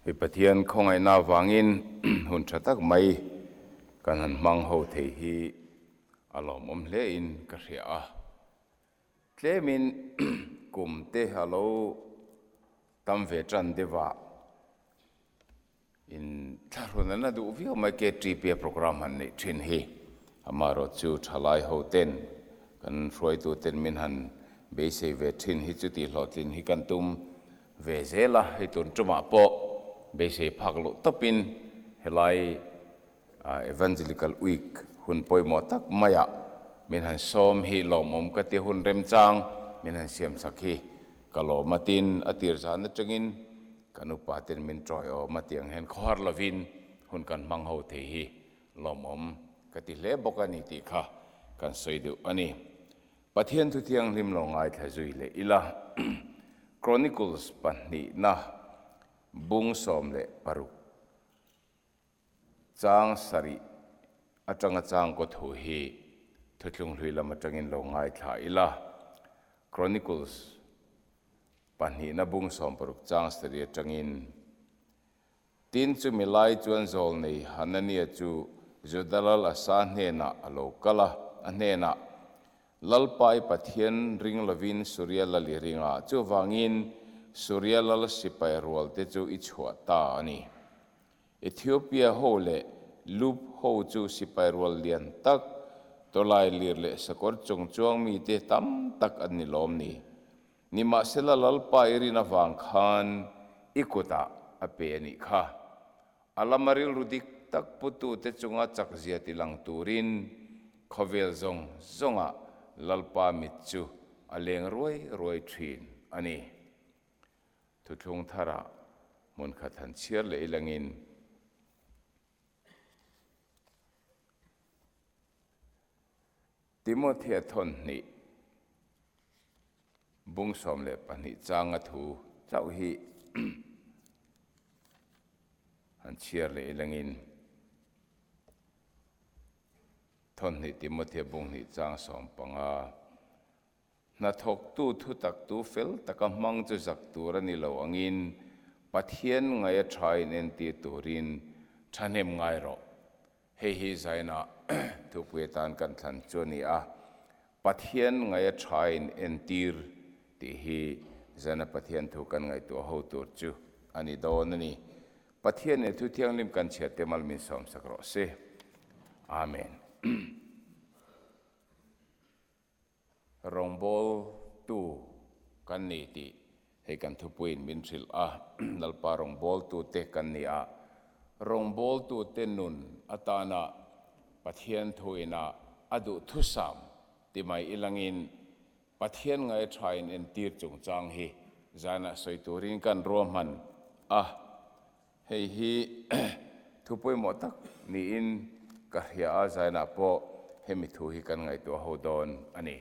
Hei Pathian khawngaihna avangin hun tha tak mai kan han hmang ho thei hi a lawmawm hle in ka hria a. Tlemin kum te a lo tam ve tan deuh a, in thlahrun an la duh viau mai KTP a programme han neih thin hi. Amaherawh chu thalai ho ten kan hruaitu ten min han beisei ve thin hi chuti hlawhtlin hi kan tum ve zel a, hei tun tumah pawh beisei phak luh tawpin helai Evangelical Week hun pawimawh tak maiah min han sawm hi lawmawm ka ti hun remchang min han siamsak hi ka lawm a tin a tir zan atangin Kan upa ten min tawiawm a tiang hian khawhar lovin hun kan hmang ho thei hi lawmawm ka ti hle bawk a ni tih kha kan sawi deuh a ni. Pathian thu thianghlim lo ngaithla zui leh ila Chronicles pahnihna bung 16 chang sarih atanga chang kaw thu hi thuthlung hlui lam atangin lo ngaithla ila Chronicles Pahnihna bung 60 chang sarih atangin, Tin, chumi lai chuan zawlnei Hanania chu Juda lal Asa hnenah a lo kal a, a hnenah, Lalpa i Pathian ring lovin Suria lal i ring a, chuvangin Suria lal sipai rualte chu i chhuah ta a ni. Ethiopia ho leh Lub ho chu sipai rual lian tak, tawlai lir leh sakawr chung chuang mite tam tak an ni lawm ni. Nimahsela Lalpa i rin avang khan i kutah a pe a nih kha. A lama rilru dik tak putute chunga chakzia ti lang turin khawvel zawng zawngah Lalpa mit chu a leng ruai ruai thin a ni. Thuthlung tharah hmun khat han chhiar leh ilangin. Timothea thawnhnih bung 12 changa thu chauh hi han chhiar leh ilangin thawnhnih Timothea bung hnih chang 15 Hnathawktu thutaktu fel taka hmang chu zak tur a ni lo angin Pathian ngaih a tha in entir turin thahnem ngai rawh. Hei hi Zaina thupui atan kan thlan chu a ni a, Pathian ngaih a tha in entir tih hi Zaina Pathian thu kan ngaihtuah ho tur chu a ni dawn a ni. Pathian nen thu thianghlim kan chhiat te mal min sawmsak rawh se. Amen. Rawngbawltu kan ni tih hei kan thupuiin min hrilh a, Lalpa rawngbawltute kan ni a, rawngbawltute nun atana Pathian thuina a duh thusam ti mai ilangin Pathian ngaihṭhain entir chungchang hi zanah sawi turin kan ruahman a. Hei hi thu pawimawh tak niin ka hria a, zainah pawh hemi thu hi kan ngaihtuah ho dawn a ni.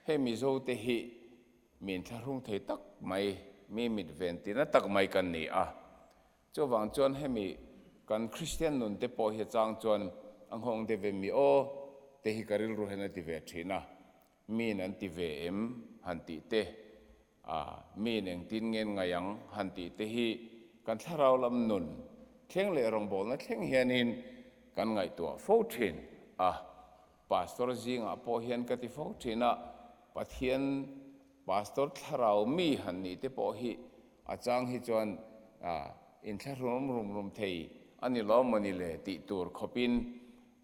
Hei Mizote hi mi inthlahrung thei tak mai, mi mit ven tina tak mai kan ni a. Chuvang chuan hemi kan Kristian nun te pawh hi a chang chuan a nghawng deuh ve mi aw te hi ka rilru hian a ti ve thin a, miin an ti ve em han tih te A, miin engtin ngen ngai ang han tih te hi kan thlarau lam nun thleng leh rawngbawlna thleng hianin kan ngaihtuah fo thin a. Pastor zingah pawh hian ka ti fo thin a, Pathian pastor thlarau mi han nih te pawh hi a chang hi chuan inthlahrun rum rum thei a ni lo mawni le tih tur khawpin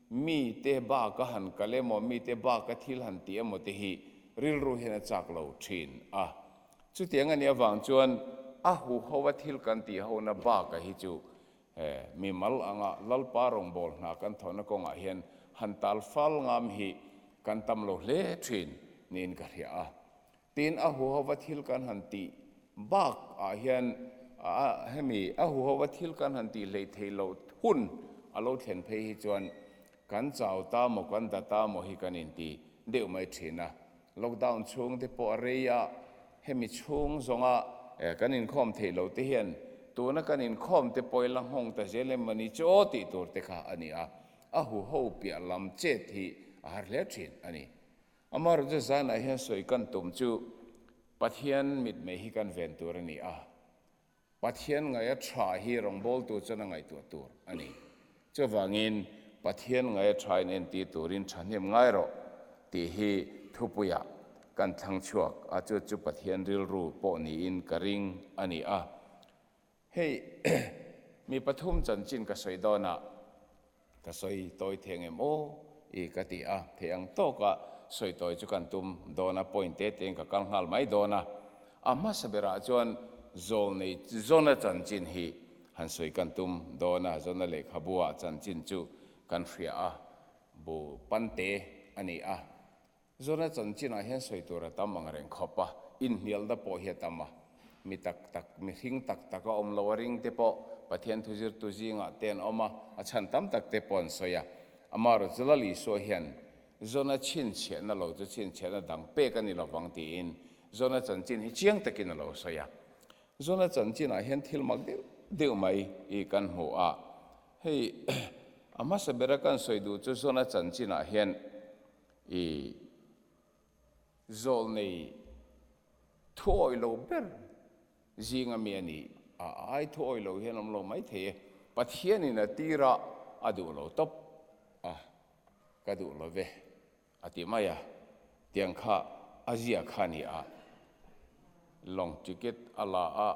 Mi te bak a han kal emaw, mi te bak a thil han ti emaw te hi rilru hian a chak lo thin a. Chutiang a nih avang chuan a huho a thil kan tih hona bak a hi chu mi mal anga Lalpa rawngbâwl hna kan thawhna kawngah hian han tal fal ngam hi kan tam lo hle thin niin ka hria a. Tin, a huhova thil kan han tih bak ah hian hemi a huhova thil kan han tih hleih theih loh hun a lo thlen phei hi chuan kan chau ta maw, kan da ta maw hi kan inti deuh mai thin a. Lockdown chhung te pawh a rei a, hemi chhung zawnga kan inkhawm theih loh te hian tuna kan inkhawm te pawh ila nghawng ta zel em mawni chu aw tih tur te kha a ni a, a huho piah lam chet hi a har hle thin a ni. Amaherawhchu zanah hian sawi kan tum chu Pathian mitmei hi kan ven tur a ni a. Pathian ngaia tha hi rawngbawltu chuan a ngaihtuah tur a ni. Chuvangin, Pathian ngaia tha in entir turin thahnem ngai rawh tih hi thupuiah kan thlang chhuak a, chu chu Pathian rilru pawh niin ka ring a ni a. Hei mi pathum chanchin ka sawi dawnah ka sawi tawi thei ang em aw i ka ti a, thei ang tawka sawi tawi chu kan tum dawn a, point te tein ka kal nghal mai dawn a. A hmasa berah chuan zawlnei Jona chanchin hi han sawi kan tum dawn a, Jona lehkhabua chanchin chu kan hria a, bu pante a ni a. Jona chanchinah hian sawi tur a tam ang reng khawp a, inhnialna pawh hi a tam a. Mi tak tak, mihring tak tak a awm lo a ring te pawh Pathian thuzirtu zingah te an awm a, a chhan tam tak te pawh an sawi a. Amaherawhchu chu Lal Isua hian Jona chhinchhiahna lo chu chhinchhiahna dang pek a ni lovang tiin Jona chanchin hi chiang takin a lo sawi a. Jona chanchinah hian thil mak deuh deuh mai i kan hmu a. Hei a hmasa bera kan sawi duh chu Jona chanchinah hian I zawlnei thuawi lo ber zinga mi a ni a, ai thuawi lo hian awm lo mai thei e. Pathianin a tirah a duh lo tawp a, ka duh lo ve a ti mai a, tiang kha a zia kha a ni a. Lawng ticket a la a,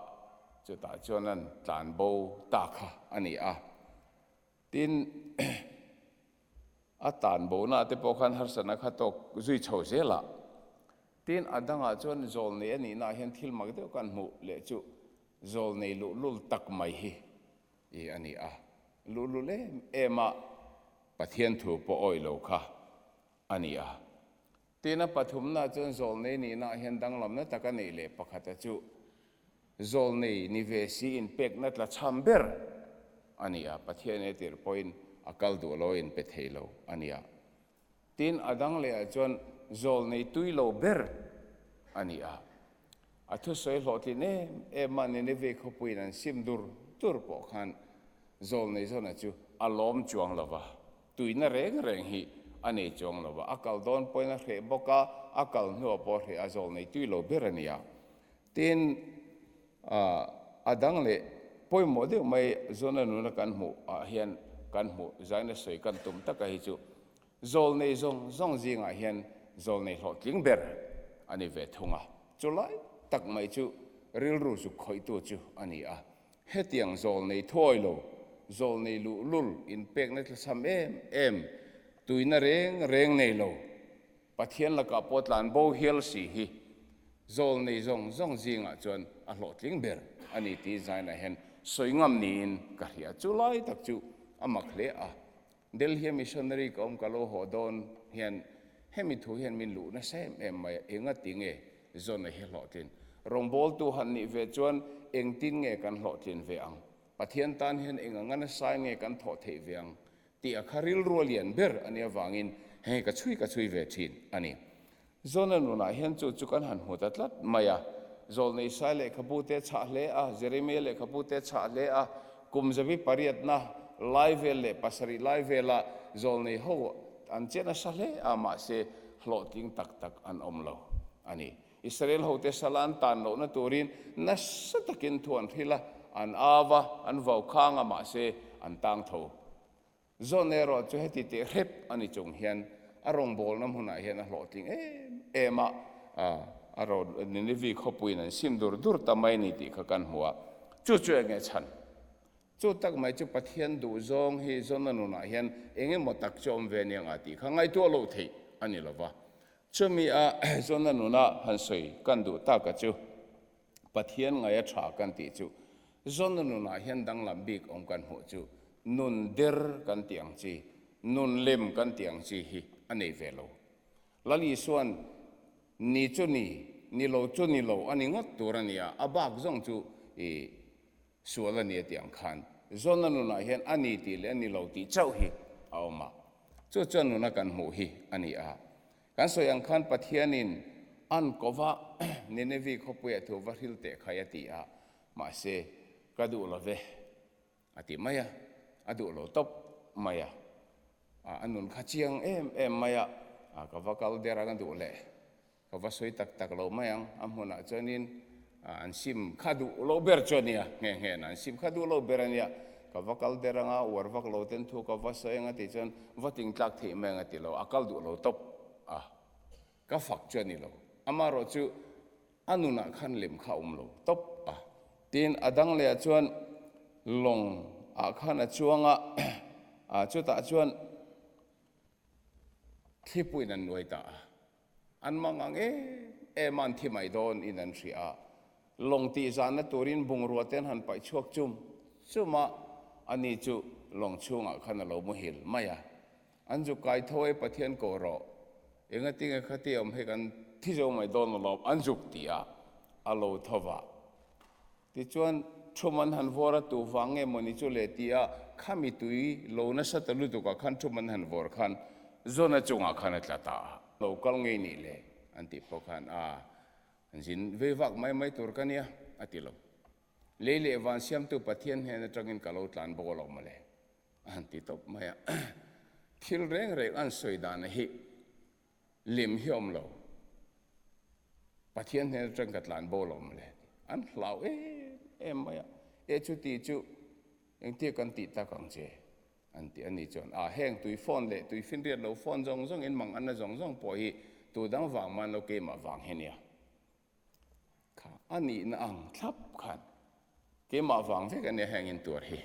chutah chuan an tlan bo ta kha a ni a. Tin, a tan bona te pawh khan harsatna kha tawk zui chho zel a. Tin, a dangah chuan zawlnei a nihnaah hian thil mak deuh kan hmuh leh chu zawlnei luhlul tak mai hi i a ni a. Luhlul em em a Pathian thu pawh awih lo kha a ni a. Tin, a pathumnaah chuan zawlnei nihnaah hian danglamna tak a neih leh pakhata chu Zawlnei ni ve si inpekna tla chham ber a ni a, Pathian e tirh pawhin a kal duh lo a inpe thei lo a ni a. Tin, a dang lehah chuan zawlnei tui lo ber a ni a. A thusawi hlawhtlin em em a, Nineveh khawpuiin an sim dur dur pawh khan zawlnei zawna chu a lawm chuang lo va, tuina reng reng hi a nei chuang lo va, a kal dawn pawhin a hreh bawk a, a kal hnuah pawh a hreh a, zawlnei tui lo ber a ni a. Tin, a dang leh pawimawh deuh mai Jona nuna kan hmuh ah hian kan hmuh zaina sawi kan tum taka hi chu zawlnei zawng zawng zingah hian zawlnei hlawhtling ber a ni ve thung a. Chulai tak mai chu rilru zuk khawihtu chu a ni a. Hetiang zawlnei thuawi lo, zawlnei luhlul inpekna thlachham em em, tuina reng reng nei lo, Pathian lakah pawh tlan bo hial si hi zawlnei zawng zawng zingah chuan a hlawhtling ber a ni tih zainah hian sawi ngam niin ka hria. Chu lai tak chu a mak hle a. Delhi-a missionary ka awm ka lo haw dawn hian hemi thu hian min luh nasa em em mai a, enga ti nge zawn a hi hlawhtlin? Rawngbawltu han nih ve chuan engtin nge kan hlawhtlin ve ang? Pathian tan hian eng anga nasa nge kan thawh theih ve ang? Tih a kha rilru a lian ber a nih avangin hei ka chhui ka chhui ve thin a ni. Jona nunah hian chu chu kan han hmu ta tlat mai a. Zawlnei Sai lehkhabu te chhah hle a, Jeremia lehkhabu te chhah hle a, kum zavi pariatna lai vel leh pasarih lai vela zawlnei ho an che nasa hle a, mahse hlawhtling tak tak an awm lo a ni. Israel hote sala an tan lohna turin nasa takin thu an hrilh a, an au a, an vau khang a, mahse an tang tho. Zawn erawh chu heti teh hrep a ni chung hian a rawngbawlna hmunah hian a hlawhtling em em a, a rawn Nineveh khawpuiin an sim dur dur ta mai a ni tih kha kan hmu a, chu chu eng nge chhan? Chu tak mai chu Pathian duhzawng hi Jona nunah hian eng emaw tak chu awm ve aniang a tih kha ngaihtuah loh theih a ni lo va. Chumi a Jona nuna han sawi kan duh taka chu Pathian ngaia tha kan tih chu Jona nunah hian danglam bik awm kan hmuh chu nun der kan tih ang chi, nun lem kan tih ang chi hi a nei ve lo. Lal Isuan ni chu ni, ni lo chu ni lo a ni ngawt tur a ni a, a bak zawng chu i Sual a ni a tih ang khan Jona nunah hian a ni tih leh a ni lo tih chauh hi a awm a. Chu chuan nuna kan hmuh hi a ni a. Kan sawi ang khan Pathianin an kova Nineveh khawpuiah thu va hril teh khai a ti a, mahse ka duh lo ve a ti mai a, a duh lo tawp mai a. A nun kha chiang em em mai a, ka va kal der ang a duh leh. Ka va sawi tak tak lo mai ang, a hmunah chuanin An sim kha duh lo ber chu a nia, nghe nghe an sim kha duh lo ber a nia. Ka va kal der anga, uar vak lo ten thu ka va sawi anga tih chuan va ting tlak theih mai anga ti lo, a kal duh lo tawp a, ka fak chu a ni lo. Amaherawh chu a nunah khan lem kha a awm lo tawp a. Tin, a dang lehah chuan lawng ah khan a chuang a, chutah chuan Thlipuiin an nuai ta a, an mang ang em em a an thi mai dawn in an hria a, lawng tih zahna turin bungrua te an han paih chhuak chum chum a, ani chu lawng chhungah khan a lo muhil mai a, an zu kai tho e Pathian ko rawh, engatinge khati awm hei kan thi zo mai dawn alawm an zuk ti a, a lo tho va. Tichuan, Thum an han vawr a tu vang nge mawni chu le tia khami tui lo nasa ta lutukah khan thum an han vawr khan Zona chungah khan a tla ta a. Lo kal ngei nih le an tih pawh khan a zin vei vak mai mai tur ka nia a ti lo. Lei leh van siamtu Pathian hnen atangin ka lo tlan bawk alawm mawle a han ti tawp mai a. Thil reng reng an sawi dan hi Lem hi awm lo. Pathian hnen atang ka tlan bo lo mawle. An hlau em em mai a. E chuti chu engtia kan tih tak ang che? An ti a ni chuan a heng tui phone leh tui finriat lo phone zawng zawng in mang anna zawng zawng pawh hi tu dang vang man lo keimah vang hi nia. Kha a nihna ang thlap khan keimah vang vek a nia heng in tuar hi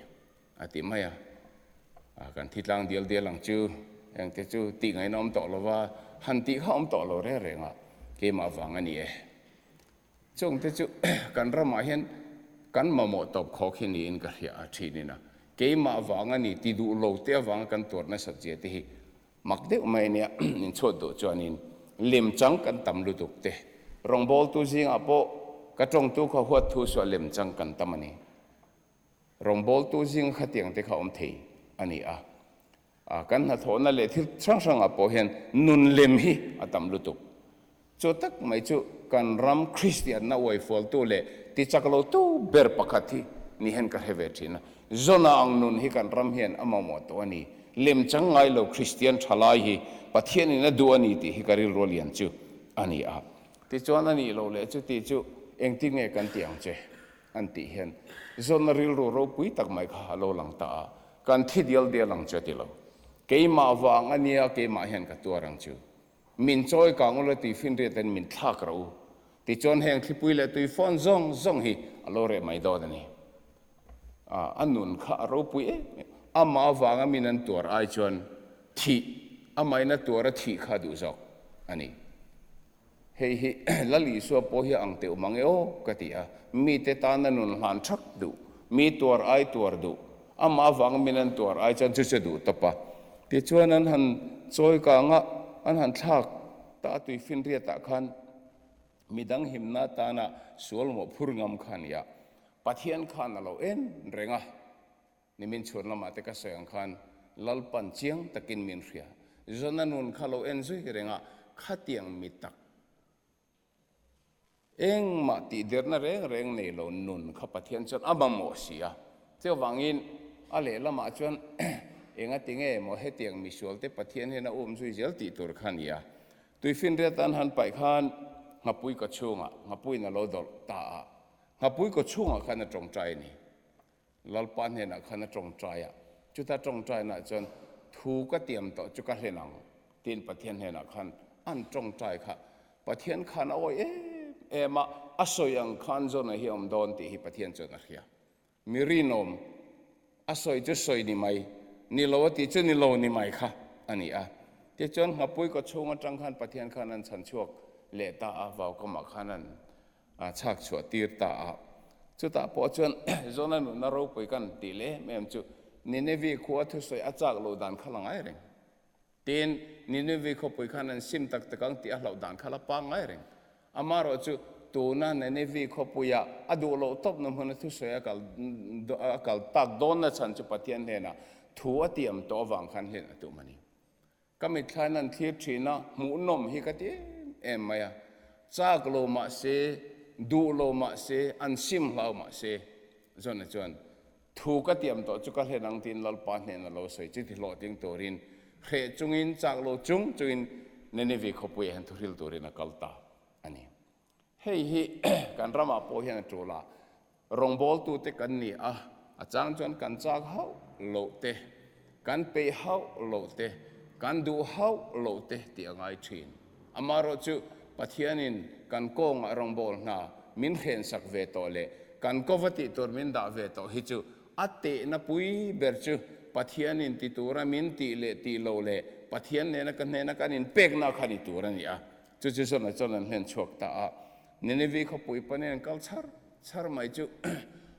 a ti mai a, kan thi tlang dial dial ang chu engte chu tih ngaihna awm tawh lova han tih kha awm tawh lo reng reng a keimah vang a ni e. Chungte chu kan ramah hian kan mamawh tawp khawk hi niin ka hria a thinin a, keimah vang a ni ti duh lo te avanga kan tuar nasat zia te hi Mak deuh mai ania min chhuat duh chuanin lemchang kan tam lutuk te. Rawngbawltu zingah pawh ka tawngtu kha huat thu suah lemchang kan tam a ni. Rawngbawltu zinga khatiang te kha awm thei a ni a. Kan hnathawhna leh thil hrang hrangah pawh hian nun lem hi a tam lutuk. Chu tak mai chu kan ram Kristianna uaifualtu leh tichak lotu ber pakhat hi ni hian ka hre ve thin a. Zona ang nun hi kan ram hian a mamawh tawh a ni. Lemchang ngai lo Kristian tha lai hi Pathianin a duh a ni tih hi ka rilru lian chu a ni a. Tichuan a nih loh leh chuti chu engtin nge kan ti ang che an tih hian Zona rilru ropui tak mai kha a lo lang ta a, kan thi dial dial ang chu a ti lo. Keimah vang a nia keimah hian ka tuar ang chu. Min chawi kang ula tui finriat in min thlak rawh u. Tichuan heng thlipui leh tui fawn zawng zawng hi a lo reh mai dawn a ni. A nun kha a ropui em em. Amah avanga min an tuar ai chuan thih, amahin a tuar a thih kha duh zawk a ni. Hei hi Lal Isua pawh hi a ang teuh mang e aw ka ti a. Mite tana nun hlan thak duh, mi tuar ai tuar duh, amah avanga min an tuar ai chuan chu chu duh tawp a. Tichuan an han chawi kang a, an han thlak ta a tui finriatah khan midang himna atana sual mawh phur ngam kha a ni a. Pathian khan a lo en reng a, nimin chhun lamah te ka sawi ang khan Lalpan chiang takin min hria. Zona nun kha lo en zui reng a, khatiang mi tak Engmah tihderna reng reng nei lo nun kha Pathian chuan a mamawh si a. Chuvangin a lehlamah chuan engati nge maw hetiang misualte Pathian hian a um zui zel tih tur kha a ni a. Tuifinriat an han paih khan nghapui kaw chhungah nghapuiin a lo dawlh ta a, nghapui kaw chhungah khan a tawngtai a ni. Lalpa hnenah khan a tawngtai a, chuta tawngtainaah chuan thu ka tiam tawh chu ka hlen ang tiin Pathian hnenah khan an tawngtai kha. Pathian khan a awi em em a, a sawi ang khan Jonah hi a awm dawn tih hi Pathian chuan a hria. Mi rinawm, a sawi chu sawi ni mai, ni lo a tih chu ni lo ni mai kha a ni a. Tichuan nghapui kaw chhung atang khan Pathian khan an chhan chhuak leh ta a, vaukamah khan an a chhak chhuah tir ta a. Chutah pawh chuan Jona nunna ropui kan tih leh em em chu Nineveh khua thusawi a chak loh dan kha la ngai reng. Tin, Nineveh khawpui khan an sim tak tak ang tih a hlauh dan kha la pangngai reng. Amaherawh chu tuna Nineveh khawpuia a duh loh tawpna hmuna thusawi a kal a kal tak dawnna chhan chu Pathian hnenah thu a tiam tawh avang khan hlen a tum a ni. Ka mithlain an thlir thin a, hmuhnawm hi ka ti em em mai a. Chak lo mah se, duh lo mah se, an sim hlau mah se, John-a chuan, Thu ka tiam tawh chu ka hlen ang tiin Lalpa hnena lo sawi chu ti hlawhtling turin hreh chungin chak lo chung chungin Nineveh khawpuiah hian thuhril turin a kal ta a ni. Hei hi kan ramah pawh hian a tul a, rawngbawltute kan ni a, a chang chuan kan chak hauh loh te, kan peih hauh loh te, kan duh hauh loh te tih a ngai thin. Amaherawhchu Pathianin kan kawngah rawngbâwl hna min hrensak ve tawh leh kan kova tih tur min dah ve tawh hi chu a tehna pui ber chu Pathianin ti tura min tih leh tih loh leh Pathian nena ka hnena kan inpekna kha ni tur a ni a. Chu chu Jona chuan an hlen chhuak ta a. Nineveh khawpui panin an kal chhar chhar mai chu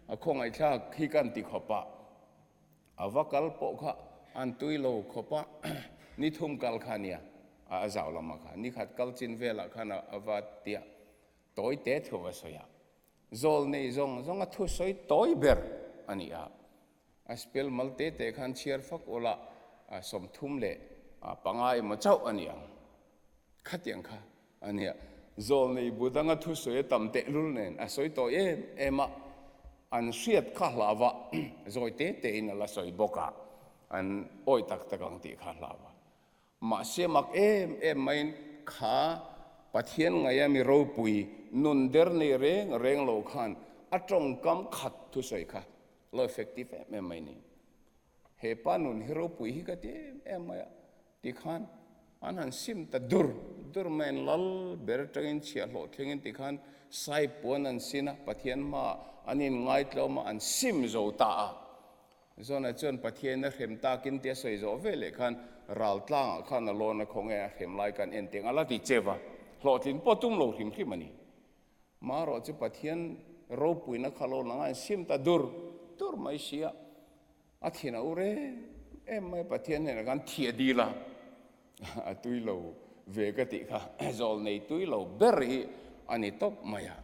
a khawngaihthlak hi kan ti khawp a. A va kal pawh kha an tui lo khawp a, ni thum kal kha a nia, a zau lamah khan ni khat kal chin velah khan a va tia tawi te thu a sawi a. Zawl nei zawng zawng a thusawi tawi ber a ni a. A spell mal te te khan chhiar fak ula 35 emaw chauh a ni ang. Khatiang kha a nia. Zawlnei bu danga thusawi a tam tehlul nen a sawi tawh em em a, an hriat kha hlau a, zawi te tein a la sawi bawk a, an awi tak tak ang tih kha hlau a. Mahse mak em em maiin kha Pathian ngaia mi ropui nun der nei reng reng lo khan a tawngkam khat thusawi kha lo effective em em mai ni. He pa nun hi ropui hi ka ti em em mai a, tikhan an han sim ta dur dur mai an lal ber atangin chhiahhlawh thlengin tikhan sai puan an sin a, Pathian hmaah an inngai tlawm a, an sim zo ta a. Jona chuan Pathiain a hrem takin tia sawi zawh ve leh khan ral tlangah khan a lawn a khaw nge a hrem lai khan en teng a la ti che va, hlawhtlin pawh tum lo hrim hrim a ni. Marawh chu Pathian ropuina kha lo lang a, an sim ta dur dur mai si a. A thin a ur em em mai a, Pathian hnenah khan thih a dil a, a tui lo ve ka tih kha zawl nei tui lo ber hi a ni tawp mai a.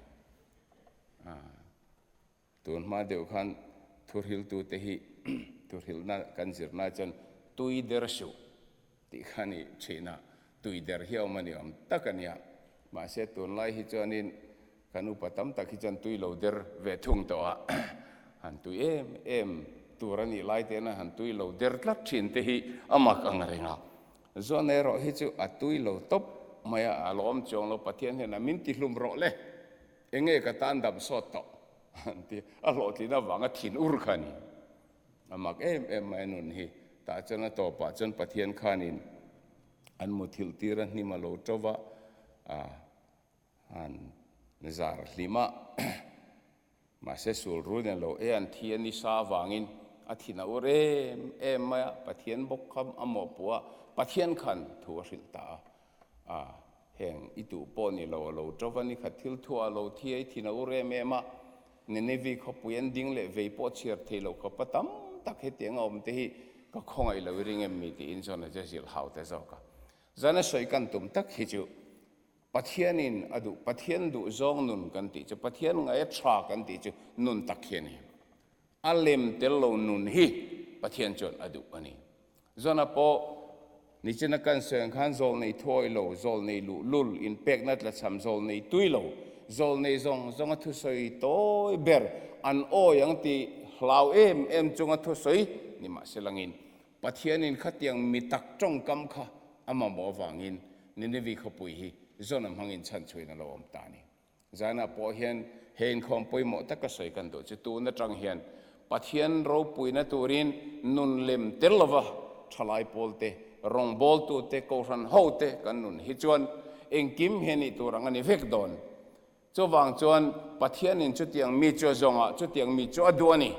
Tun hma deuh khan thuhriltute hi thuhrilhna kan zirna chuan tui der suh tih kha a ni thin a, tui der hi a awm a ni awm tak a nia. Mahse tunlai hi chuanin kan upa tam tak hi chuan tui lo der ve thung tawh a, han tui em em tur a nih lai te hian han tui lo der tlat thin te hi a mak ang reng a. Zuan erawh hi chu a tui lo tawp mai a, a lawm chuang lo, Pathian hian a min tihlum rawh le. Enge ka tan dam sawt tawh? an ti. A hlawhtlin avanga thin ur kha a ni. A mak em em mai a nun hi. Tah chuan a tawpah chuan Pathian khanin an muthilh tir a hnim a lo to va, a han zar hlim a. Mahse sul rul nen lo e an thi a ni sa avangin a thin a ur em em mai a. Pathian bawk kha a mawhpuh a, Pathian khan thu a hrilh ta a. A, heng i duh pawh ni lo a lo ṭo va ni kha thil thuah a lo thi a, i thin a ur em em a, Nineveh khawpui an ding leh vei pawh chhiar thei lo khawpa tam tak hetiang a awm te hi ka khawngaih lo i ring em mi tiin chuan a zilh hau ta zawk a. Zan a sawi kan tum tak hi chu Pathianin a duh, Pathian duh zawng nun kan tih chu, Pathian ngaia ṭha kan tih chu nun tak hi a ni. A lem tel lo nun hi Pathian chuan a duh a ni. Zona pawh nichina kan sawi ang khan zawl nei thuawi lo, zawl nei luh lul, inpekna tlachham, zawl nei tui lo, zawl nei zawng zawnga thusawi tawi ber an awi ang tih hlau em em chunga thusawi ni mahse langin Pathianin khatiang mi tak tawngkam kha a mamawh avangin Nineveh khawpui hi Zona hmangin chhanchhuiin a lo awm ta a ni. Zanah pawh hian he inkhawm pawimawh taka sawi kan duh chu tun atang hian Pathian ropuina turin nun lem tel lova thalai pawlte, rawngbawltute, kohhran hote kan nun hi chuan engkim hi a nih tur ang a ni vek dawn. Chuvang chuan Pathianin chutiang mi chu a zawngah chutiang mi chu a duh a ni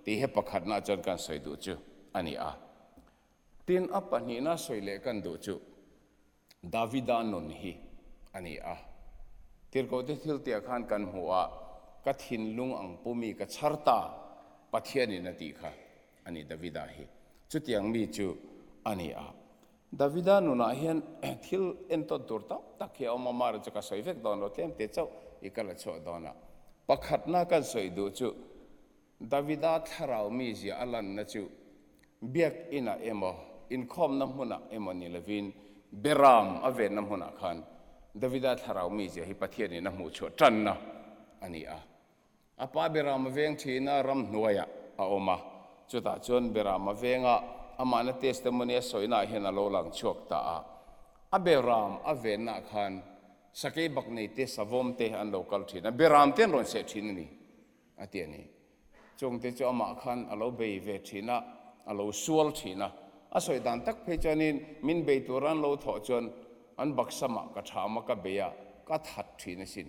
tih hi pakhatna chuan kan sawi duh chu a ni a. Tin, a pahnihna sawi leh kan duh chu Davida nun hi a ni a. Tirhkohte thil tia khan kan hmu a, ka thinlung ang pumi ka chhar ta, Pathianin a tih kha a ni Davida hi. Chutiang mi chu a ni a. Davida nunah hian thil entawn tur tam tak hi a awm a, mara chu ka sawi vek dawn lo, tlem te chauh i ka la chhuah dawn a. Pakhatna kan sawi duh chu Davida thlarau mizia a lanna chu biakinah emaw, inkhawmna hmunah emaw ni lovin Beram a venna hmunah khan Davida thlarau mizia hi Pathianin a hmuh chhuah tanna a ni a. A pa Beram a veng thin a, ramhnuaiah a awm a, chutah chuan Beram a venga amahna testimony a sawinaah hian a lo lang chhuak ta a. A Beram a vennaah khan. Sakei bak nei te, savawm te an lo kal thin a, beram te an rawn seh thin a ni, a ti a ni. Chungte chu amah khan a lo bei ve thin a, a lo sual thin a. A sawi dan tak phei chuanin min bei tura an lo thawh chuan an baksamah ka tham a, ka bei a, ka that thin asin.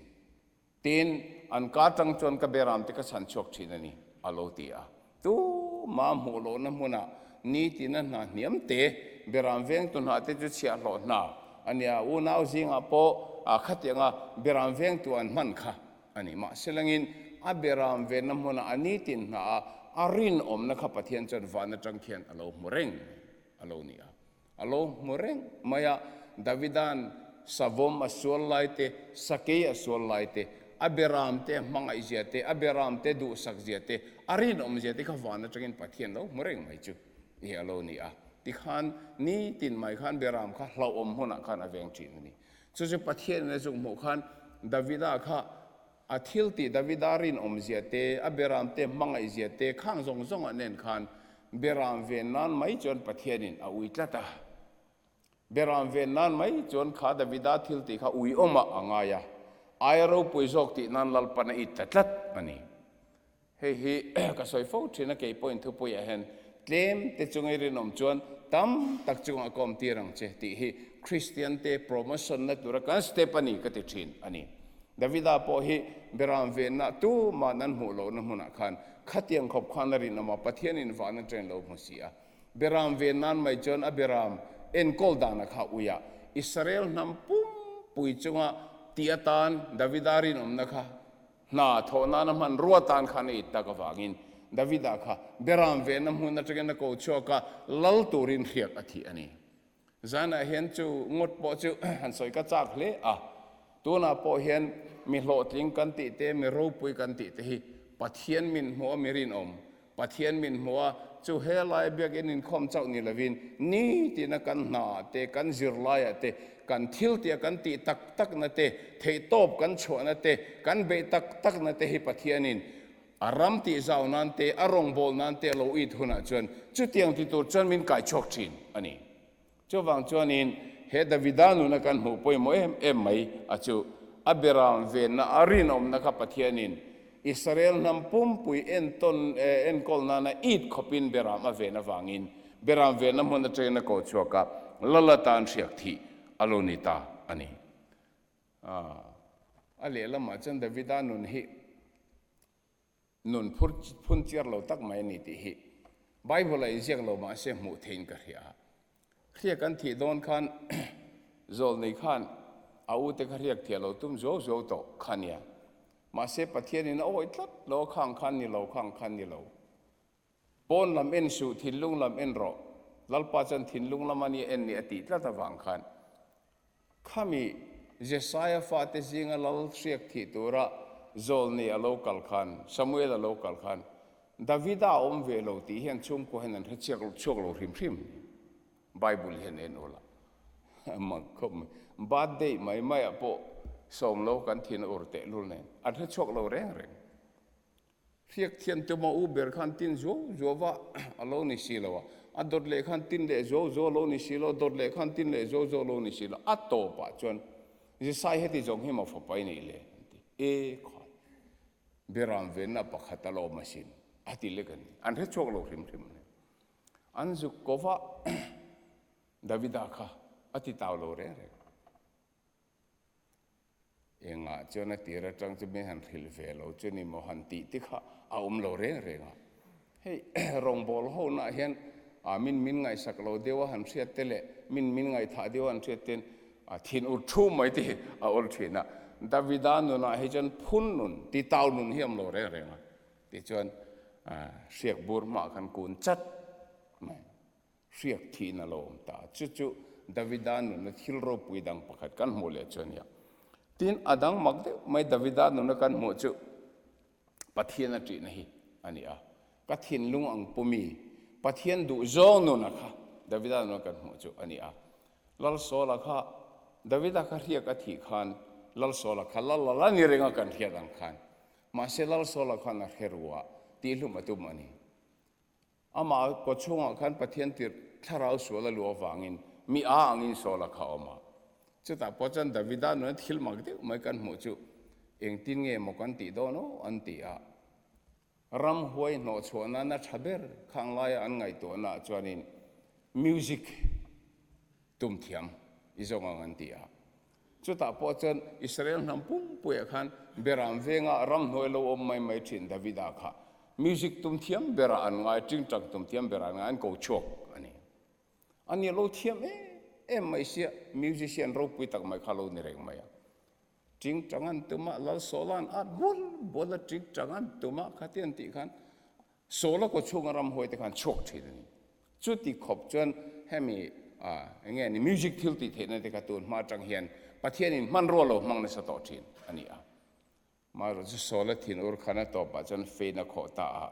Tin, an ka atang chuan ka beram te ka chhan chhuak thin a ni, a lo ti a. Tuma hmuh lohna hmunah nitina hna hniam te, beram vengtu hna te chu chhiahhlawh hna a nia. Unau zingah pawh khatianga beram vengtu an hman kha a ni. Mahse langin a beram venna hmunah a nitin hna a, a rinawmna kha Pathian chuan van atang khian a lo hmu reng a lo ni a. A lo hmu reng mai a, Davida'n savawm a sual lai te, sakei a sual lai te, a beram te hmangaih zia te, a beram te duhsak zia te, a rinawm zia te kha van atangin Pathian lo hmu reng mai chu i a lo ni a. Tikhan nitin mai khan beram kha hlauhawm hmunah khan a veng thin a ni. Chu chu Pathianin a zuk hmuh khan Davida kha a thil tih Davida rinawm zia te, a beram te hmangaih zia te khang zawng zawngah nen khan beram ven nan mai chuan Pathianin a ui tlat a. Beram ven nan mai chuan kha Davida thil tih kha uiawmah a ngai a, aia ropui zawk tih nan Lalpan a it ta tlat a ni. Hei hi ka sawi fo thin a, kei pawhin thupuiah hian tlem te chunga i rinawm chuan tam tak chungah ka awm tir ang che tih hi Kristian te promotion na tura kan step a ni ka ti thin a ni. Davida pawh hi Beram venna tuman an hmuh lohna hmunah khan khatiang khawp khan a rinawm a, Pathianin van atangin lo hmu si a. Beram ven nan mai chuan a Beram enkawl dana kha uiah Israel hnam pumpui chunga tih atan Davida rinawmna kha Hna thawh nana hmanrua tan khan a it tak avangin Davida kha Beram vehna hmun atangin a ko chhuak a, lal turin hriak a thih a ni. Zanah hian chu ngawt pawh chu han sawi ka chak hle a, tunah pawh hian mi hlawhtling kan tih te, mi ropui kan tih te hi Pathian min hmuh a mi rinawm, Pathian min hmuh a, chu helai biakinn inkhawm chauh ni lovin nitina kan hnaah te, kan zirlaiah te, kan thiltia kan tih tak takna te, theihtawp kan chhuahna te, kan beih tak takna te hi Pathianin a ram tih zau nan te, a rawngbâwl nan te a lo it hunah chuan chutiang ti tur chuan min kaichhuak thin a ni. Chuvang chuanin he Davida nuna kan hmuh pawimawh em em mai a chu a beram venna a rinawmna kha Pathianin Israel hnam pumpui entawn enkawl nana it khawpin beram a ven avangin beram venna hmun atangin a ko chhuak a, lal atan hriak thih a lo ni ta a ni. A lehlamah chuan Davida nun hi Nun phur phun chiar lo tak mai a ni tih hi Bible a inziak lo mahse hmuh theihin ka hria. Hriak an thih dawn khan Zawlnei khan a ute kha hriak thiah lo tum zuau zuau tawh kha nia. Mahse Pathianin a awih tlat lo khang khan ni lo khang khan ni lo. Pawn lam en suh thinlung lam en rawh. Lalpa chuan thinlung lam a nia en ni a tih tlat avang khan Khami Jesaia fate zinga lal hriak thih tura Zawlnei a lo kal khan, Samuel a lo kal khan, Davida a awm ve lo tih hian chhungkua hian an hre chhiak chhuak lo hrim hrim. Bible hian en ula mak khawp mai. Birthday mai maiah pawh sawm lo kan thin a ur tehlul nen an hre chhuak lo reng reng. Hriak thian tuma u ber khan tin zuau zuau va a lo ni si lo a, a dawt leh khan tin leh zuau zuau a lo ni si lo, dawt leh khan tin leh zuau zuau a lo ni si lo. A tawpah chuan Jesai heti zawng hi maw fapa i neih le? an ti. E khai, Beram venna pakhat a lo awm asin, a ti lek a ni. An hre chhuak lo hrim hrim a ni. An zuk ko va, Davida kha a ti tau lo reng reng. Engah chuan a tir atang chu min han hrilh ve lo chu ni maw han tih te kha a awm lo reng reng a. Hei rawngbâwl ho-naah hian a min min ngaihsak lo deuh a han hriat te leh min min ngaihthah deuh a han hriat ten a thin ur thu mai te hi a awl thin a. Davida nunah hi chuan phun nun, titau nun hi a awm lo reng reng a. Tichuan hriak bur hmaah khan kun chat mai. Hriak thiin a lo awm ta. Chu chu Davida nuna thil ropui dang pakhat kan hmuh leh chu a nia. Tin, a dang mak deuh mai Davida nuna kan hmuh chu Pathian a ṭihna hi a ni a. Ka thinlung ang pumi Pathian duh zawng nuna kha Davida nuna kan hmuh chu a ni a. Lal Sawla kha Davida kha hriak a thih khan Lal Sawla kha lal lal a ni reng a kan hriat ang khan. Mahse Lal Sawla khan a hre ru a, tihhlum a tum a ni. Amah kaw chhungah khan Pathian tirh thlarau sual a luh avangin mi a angin Saula kha a awm a. Chutah pawh chuan Davida nuna thil mak deuh mai kan hmuh chu engtin nge maw kan tih dawn aw an ti a. Ramhuai hnawhchhuah nana tha ber khang laia an ngaihtuahna ah chuanin music tum thiam i zawng ang an ti a. Chutah pawh chuan Israel hnam pumpuiah khan Beram venga ramhnuai lo awm mai mai thin Davida kha music tum thiam berah an ngai, tingtang tum thiam berah an ngai, an ko chhuak a ni. A ni lo thiam em em mai sia, musician ropui tak mai kha lo ni reng mai a. Tingtang an tum a, Lal Sawla'n at bual bual a tingtang an tum a khati an tih khan Sawla kaw chhunga ramhuai te khan chhuak thin a ni. Chuti khawp chuan hemi eng nge ni music thil tih theihna te kha tun hma atang hian Pathianin hmanrua lo hmang nasa tawh thin a ni a. Marawh chu Sawla thin ur khan a tawpah chuan fein a khawh ta a,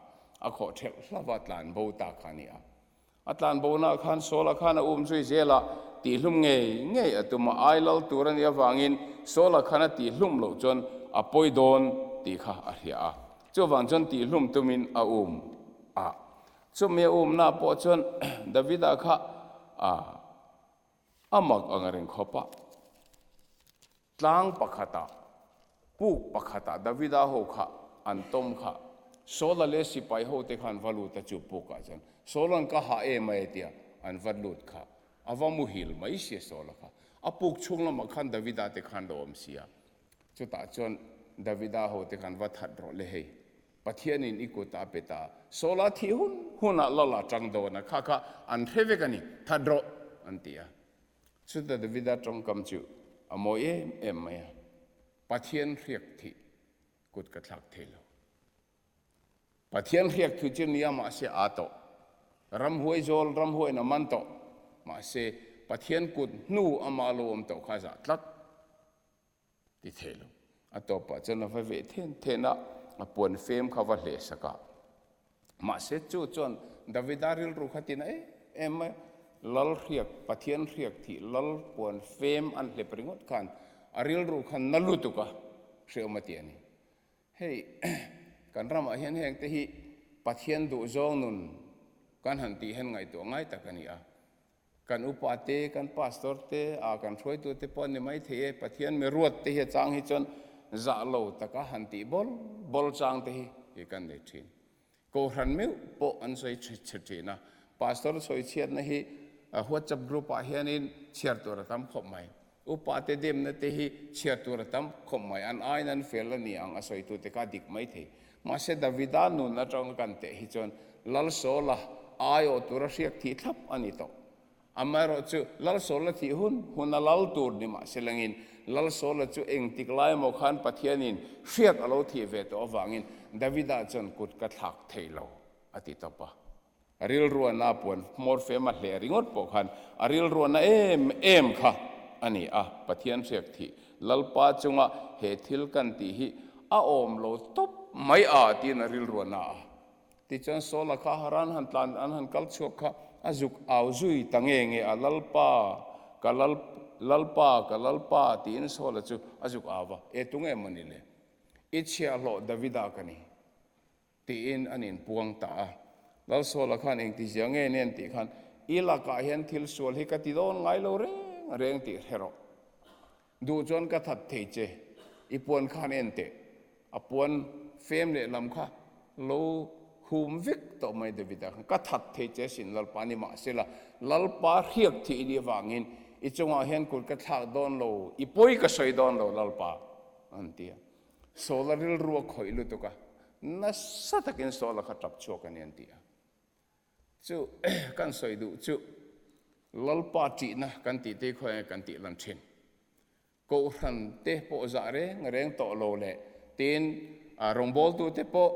a khawh thelh hlauh a, tlan bo ta kha a ni a. A tlan bonaah khan Sawla khan a um zui zel a, tihhlum ngei ngei a tum a, ai lal tur a nih avangin Sawla khan a tihhlum loh chuan a pawi dawn tih kha a hria a. Chuvang chuan tihhlum tumin a um a. Chumi a umnaah pawh chuan Davida kha a mak ang reng khawp a. Tlang pakhatah, puk pakhatah Davida ho kha an tawm kha. Saula leh sipai hote khan va lut a chu pukah chuan Saula'n ka hah em ai tia an va lut kha. A va muhil mai sia Saula kha. A puk chhung lamah khan Davida te khan lo awm sia. Chutah chuan Davida hote khan va that rawh le hei. Pathianin i kut a pe ta. Saula thih hun hunah lala tang dawn a kha kha an hre vek a ni. That rawh an ti a. Chuta Davida tawngkam chu a mawi em em mai a, Pathian hriak thih kut ka thlak thei lo. Pathian hriak thu chu nia mahse aa tawh. Ramhuai zawl ramhuaiin a man tawh. Mahse Pathian kut hnu ama lo awm tawh kha a zah tlat. Ti thei lo. A tawpah chuan a va veh then then a, a puan fem kha va hleh sak a. Mahse chu chuan Davida rilru kha tina em em mai a, Lal hriak, Pathian hriak thih Lal puan fem an hlep ringawt khan a rilru kha na lutuk a, hreawm a ti a ni. Hei kan ramah hian heng te hi Pathian duhzawng nun kan han tih hian ngaihtuah ngai tak a ni a. Kan upa te, kan pastor te, ah kan hruaitu te pawh an ni maithei e, Pathian mi ruat te hi a chang hi chuan zah lo taka han tih bawl bawl chang te hi hi kan nei thin. Kohhran meuh pawh an sawi chhe thin a, pastor sawi chhiatna hi WhatsApp group ah hianin chhiar tur a tam khawp mai. Upa te demna te hi chhiar tur a tam khawp mai, an aiin an fel a ni ang a sawitu te kha a dik maithei. Mahse Davida nun atanga kan teh hi chuan Lal Saula aiawh tura hriak thih thlap a ni tawh. Amaherawh chu Lal Saula thih hun hun a lal tur ni mahse langin Lal Saula chu engtik lai emaw khan Pathianin hriak a lo thih ve tawh avangin Davida chuan kut ka thlak thei lo a ti tawp a. A rilruana puan hmawr fem a hleh ringawt pawh khan a rilruana em em kha a ni a, Pathian hriak thih Lalpa chunga he thil kan tih hi a awm lo tawp mai a tiin a rilruana a. Tichuan Saula kha Haran han tlan an han kal chhuak kha a zuk au zui ta nge nge a, Lalpa, ka Lal, Lalpa, ka Lalpa tiin Saula chu a zuk au va, E tunge maw ni le? I chhiahhlawh Davida ka ni. Tiin an inpuang ta a. Lalsawla khan engtizia nge nen tih khan, I lakah hian thil sual hi ka ti dawn ngai lo reng reng tih hre rawh. Duh chuan ka that thei che, i puan khan en teh. A puan fem leh lam kha lo hum vek tawh mai Davida khan, ka that thei che sin Lalpa ni mahsela, Lalpa hriak thih i nih avangin i chungah hian kut ka thlak dawn lo, i pawi ka sawi dawn lo Lalpa, an ti a. Saula rilru a khawih lutuk a, nasa takin Saula kha tap chhuak a ni an ti a. Chu kan sawi duh chu Lalpa ṭihna kan tih te khawi nge kan tih lan ṭhin. Kohhran te pawh zah reng reng tawh lo leh tin rawngbawltu te pawh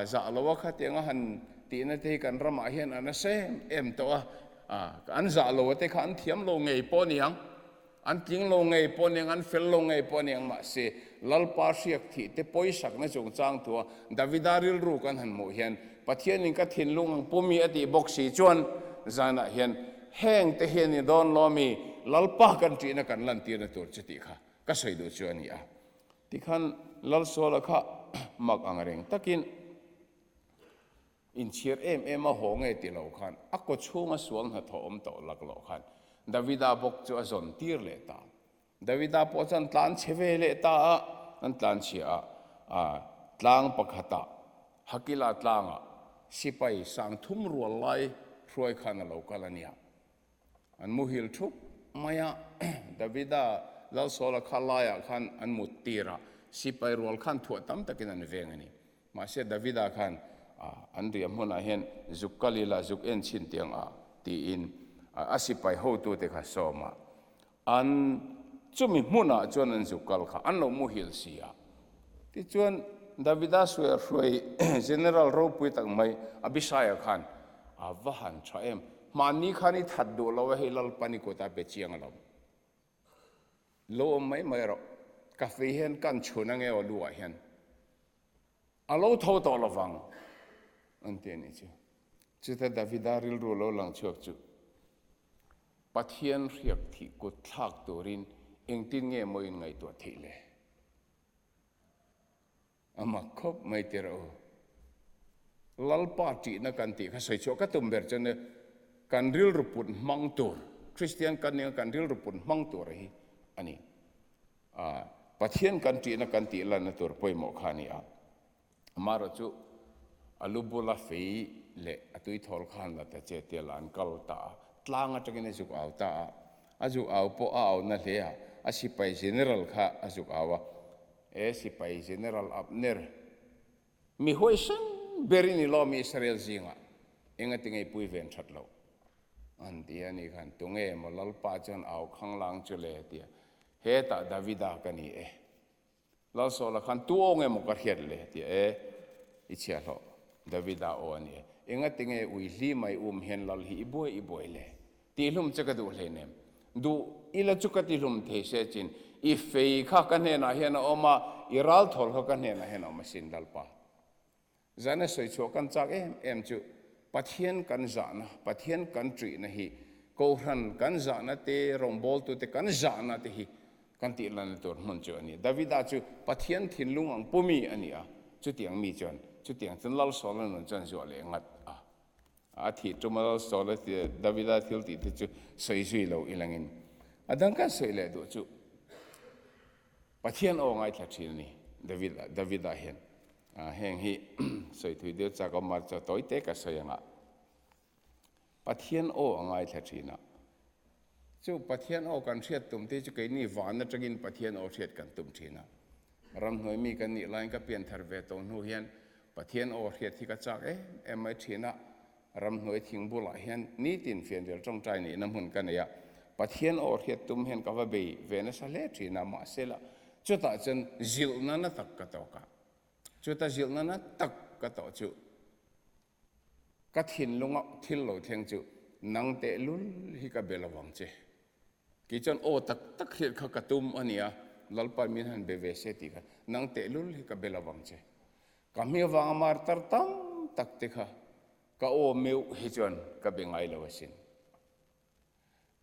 zah lo a khatianga han tihna te hi kan ramah hian a nasa em em tawh a, an zah lo a te kha an thiam lo ngei pawh a ni ang. An tling lo ngei pawh aniang, an fel lo ngei pawh aniang, mahse Lalpa hriak thih te pawisakna chungchang thua Davida rilru kan han hmuh hian Pathianin ka thinlung ang pumi a tih bawk si chuan zanah hian heng te hi a ni dawn lo ami Lalpa kan ṭihna kan lantirna tur chu tih kha ka sawi duh chu a ni a. Tikhan Lalsuala kha mak ang reng takin Inchhir em em a haw nge ti lo khan a kaw chhunga sual hnathawh awm tawh lak loh khan Davida bawk chu a zawn tir leh ta. Davida pawh chuan tlan chhe ve leh ta a, an tlan chhia a, a tlang pakhatah Hakila tlangah sipai sang thum rual lai hruai khan a lo kal a nia. An muhil thup mai a, Davida Lalsawla kha laiah khan an mut tir a, sipai rual khan thuah tam takin an veng a ni. Mahse Davida khan an riah hmunah hian zuk kal ila, zuk en chhin tiang a tiin a sipai hotute kha sawm a, an chumi hmunah chuan an zuk kal kha an lo muhil si a. Tichuan Davida sual hruai General ropui tak mai Abishai-a khan a va han tha em, hmanni khan i that duh lo a hei Lalpan i kut a pe chiang alawm. Lo awm mai mai rawh, ka fei hian kan chhun ange aw lu ah hian a lo tho tawh lovang an ti a nih chu. Chuta Davida rilru lo lang chhuak chu Pathian hriak thih kut thlak turin engtin nge maw in ngaihtuah theih le? A mak khawp mai tir a u. Lalpa ṭihna kan tih kha sawi chhuah ka tum ber chuan kan rilru put hmang tur, Kristian kan nia kan rilru put hmang tur hi a ni. Pathian kan ṭihna kan tih lanna tur pawimawh kha a ni a. Amaherawh chu a lu bula fei leh a tuithawl khan la ta che tia la an kal ta a, tlang atangin a zuk au ta a, a zuk au pawh a au na hle a, a sipai general kha a zuk au a, E sipai General Abner, mi huaisen ber i ni lawm Israel zingah, engati ngei pui ven that lo? An ti a ni khan, Tunge maw Lalpa chuan au khanglang chu le? Tia, Hetah Davida ka ni e. Lalsawla khan tu aw nge maw ka hriat le? Tia, E, i chhiahhlawh Davida aw a ni e. Engati nge ui hli mai um hian Lal hi i buai i buai le? Tihlum che ka duh hleinem. Duh ila chu ka tihlum thei se chin i fei kha ka hnenah hian a awm a, i ralthawl kha ka hnenah hian a awm asin Lalpa. Zana sawi chhuah kan chak em em chu Pathian kan zahna, Pathian kan ṭihna hi Kohhran kan zahna te, rawngbawltute kan zahna te hi kan tihlanna tur hmun chu a ni. Davida chu Pathian thinlung ang pumi a ni a, chutiang mi chuan chutiang chuan Lalsawla nun chuan zuah leh ngat a. A thih tum a lo sawl a ti Davida thil tih te chu sawi zui lo i langin a dang kan sawi leh duh chu Pathian aw ngaithla thin a ni David Davida hian heng hi sawi thui deuh chak awm mar chu tawi te ka sawi anga Pathian aw a ngaithla thin a chu Pathian aw kan hriat tum te chu keini van atangin Pathian aw hriat kan tum thin a ramhnuai mi kan nih laiin ka pianthar ve tawh hnu hian Pathian aw hriat hi ka chak em em mai thin a, ramhnuai thing bulah hian nitin fianrial tawngtai nihna hmun ka nei a, Pathian aw hriat tum hian ka va bei ve nasa hle thin a, mahse la chutah chuan zilhna na tak ka tawk a, chuta zilhna na tak ka tawh chu ka thinlunga thil lo thleng chu nang tehlul hi ka be lovang che. Kei chuan aw tak tak hriat kha ka tum a nia, Lalpa min han be ve se tih kha nang tehlul hi ka be lovang che. Ka hming avanga martar tam tak te kha ka aw meuh hi chuan ka be ngai lo asin.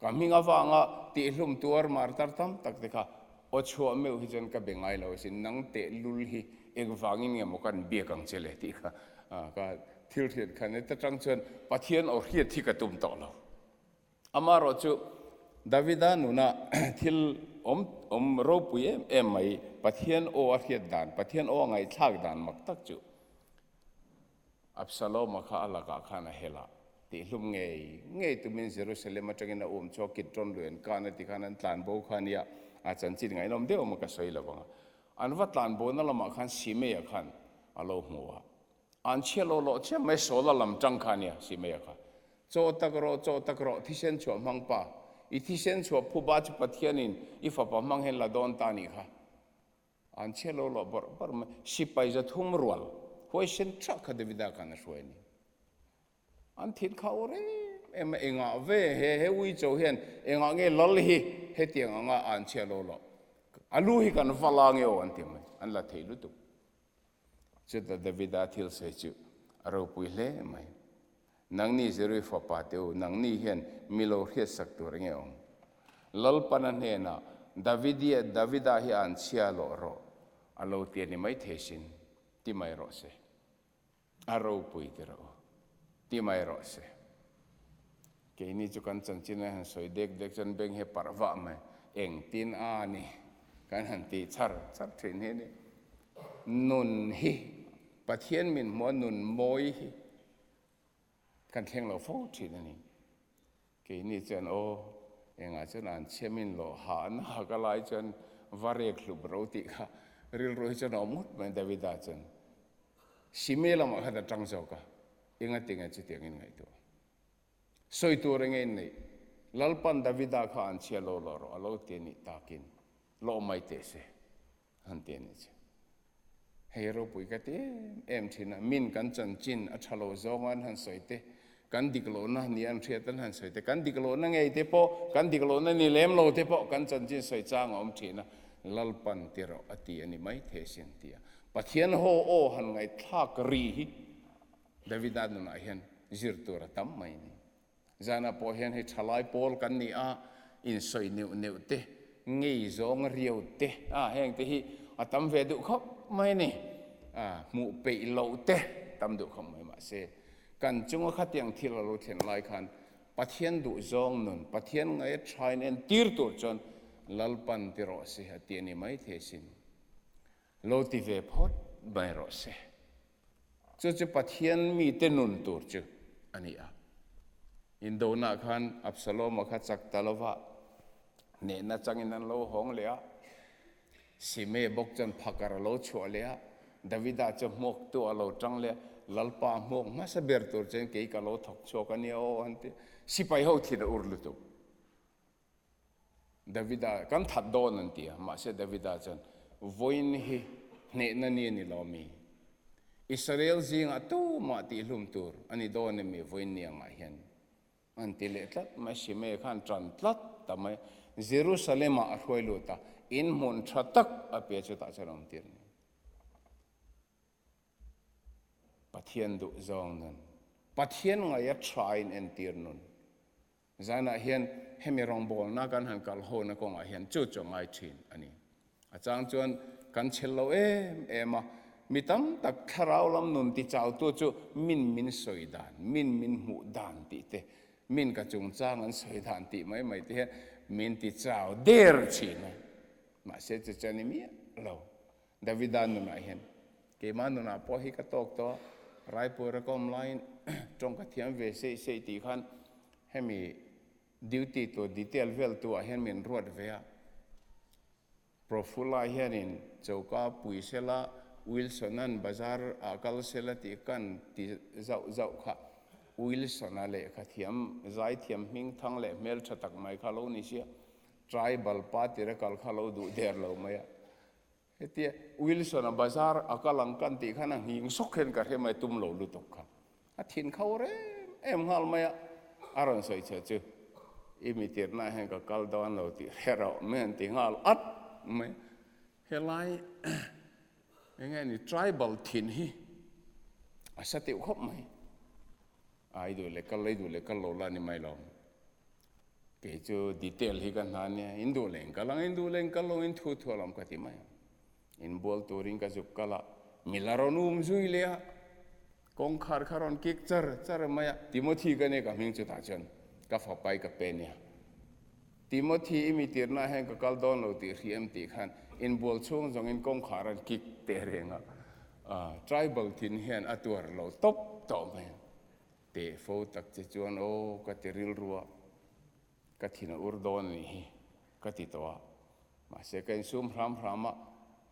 Ka hming avanga tihlum tuar martar tam tak te kha aw chhuah meuh hi chuan ka be ngai lo asin. Nang tehlul hi engvangin nge maw kan biak ang che le tih kha ka thil hriat khan heta tang chuan Pathian aw hriat hi ka tum tawh lo. Amaherawh chu Davida nuna thil awm awm ropui em em mai, Pathian aw a hriat dan, Pathian aw a ngaihthlak dan mak tak chu Absaloma kha a lakah khan a hel a, tihlum ngei ngei tumin Jerusalem atangin a um chu a Kidron lui an kan a ti khan an tlan bo kha ania, a chanchin ngaihnawm deuh awm a ka sawi lo vang a. An va tlan bona lamah khan Simei-a khan a lo hmu a. An chhia lo loh chiam mai Saula lam tang kha ania Simei-a kha. Chaw tak rawh, chaw tak rawh, thisen chhuah hmang pa. I thisen chhuah phu ba chu Pathianin i fapa hmang hian la dawn ta nih kha. An chhia lo loh bawrh bawrh mai. Sipai za thum rual, huaisen tha kha Davida khan a hruai a ni. An thil kha aw rem em a, engah ve he he uicho hian engah nge lal hi hetiang anga an chhia lo loh. A lu hi kan va la nge aw an ti mai, an la thei lutuk. Chuta Davida thil sawi chu a ropui hle mai. Nangni Zerui fapa te u, nangni hian mi lo hriatsak tur enge awm? Lalpana hnenah, Davidia, Davida hi an chhia lawh rawh, a lo ti a ni maithei sin, ti mai rawh se. A ropui ti rawh u, ti mai rawh se. Keini chu kan chanchin a han sawi dek dek chuan beng hi a parh vah mai. Engtin a ni kan han ti char char thin hi a ni. Nun hi Pathian min hmuh a nun mawi hi kan thleng lo fo thin a ni. Keini chuan aw engah chuan an chhiamin lawh ha na ha ka lai chuan va rek hlup ro tih kha rilru hi chuan a awm ngawt mai Davida chuan Simei lamah khan a tang zawk a, engatinge chutiangin ngaihtuah. Sawi tur enge in neih? Lalpan Davida kha an chhia lo lo rawh a lo ti a nih takin lawh mai teh se han ti a nih chu. Hei ropui ka ti em em thin a, min kan chanchin a tha lo zawnga an han sawi te, kan dik lohna ni an hriat an han sawi te, kan dik lohna ngei te pawh, kan dik lohna ni lem lo te pawh kan chanchin sawi chang a awm thin a, Lalpan ti rawh a ti a ni mai thei sin ti a. Pathian haw aw han ngaihthlak ri hi Davida nunah hian zir tur a tam mai a ni. Zanah pawh hian hei thalai pawl kan ni a, insawi neuh neuh te, ngei zawng riau te, a heng te hi a tam ve duh khawp mai a ni. A hmuh peih loh te tam duh khawp mai mahse kan chunga khatiang thil a lo thlen lai khan Pathian duh zawng nun, Pathian ngaia thain entir tur chuan Lalpan ti rawh se a ti a ni maithei asin. Lo ti ve phawt mai rawh se. Chu chu Pathian mite nun tur chu a ni a. Indonah khan Absalom-a kha chak ta lova, hnehna changin an lo hawng leh a. Simei bawk chuan phakar a lo chhuah leh a, Davida chu hmuaktu a lo tang leh a, Lalpa hmuak hmasa ber tur chuan kei ka lo thawk chhuak a nia aw an ti a. Sipai ho thin a ur lutuk. Davida, kan that dawn an ti a, mahse Davida chuan, Vawiin hi hnehna ni a ni lo mi? Israel zingah tumah tihhlum tur a ni dawn emi vawiin ni angah hian? An ti leh tlat mai, Shimei khan tan tlat ta mai. Jerusalem-ah a hruai lut a, inhmun tha tak a pe chutah chuan a awm tir a ni. Pathian duhzawng nun, Pathian ngaia tha in entir nun. Zanah hian hemi rawngbawlna kan han kal hona kawngah hian chu chu a ngai thin a ni. A chang chuan kan chhel lo em em a, mi tam tak thlarau lam nun tichautu chu min min sawi dan, min min hmuh dan tih te, min ka chungchang an sawi dan tih mai mai te hian min tichau der thin a. Mahse chu chu a ni miah lo. Davida nunah hian keimah nunah pawh hi ka tawk tawh a, Raipur a ka awm laiin tawng ka thiam ve seih seih tih khan hemi duty tur detail vel tu ah hian min ruat ve a. Profula hianin choka pui sela Wilson-a'n bazar ah kal sela tih kan ti zauh zauh kha Wilson-a lehkha thiam zaithiam hming thang leh hmeltha tak mai kha lo ni sia. Tribal party ra kal kha lo duh der lo mai a. Hetia Wilson a bazar a kal ang kan tih khan a nghing sawk hian ka hre mai tum lo lutuk kha. A thin kho rem em nghal mai a. A rawn sawi chhe chu i mi tirna hian ka kal dawn lo tih hre rawh mai an ti nghal at mai. Helai enge ni tribal thin hi a sa teuh khawp mai. Ai duh leh kal, ei duh leh kal lo la ni mai lo. Kei chu detail hi ka hna nia, in duh leh in kal ang, in duh leh in kal lo, in thu thu alawm ka ti mai ang. Inbual turin ka zuk kal a, mi la rawn um zui leh a, kawngkhar kha rawn kik char char mai a, Timothy ka nia ka hming chutah chuan ka fapai ka pe nia. Timothy i mi tirna ah hian ka kal dawn lo tih hri em tih khan inbual chhung zawngin kawngkhar an kik teh reng a, tribal thin hian a tuar lo tawp tawh mai a. Teh fo tak che chuan aw ka ti rilru a, ka thin a ur dawn a nih hi ka ti tawh a. Mahse ka insum hram hram a,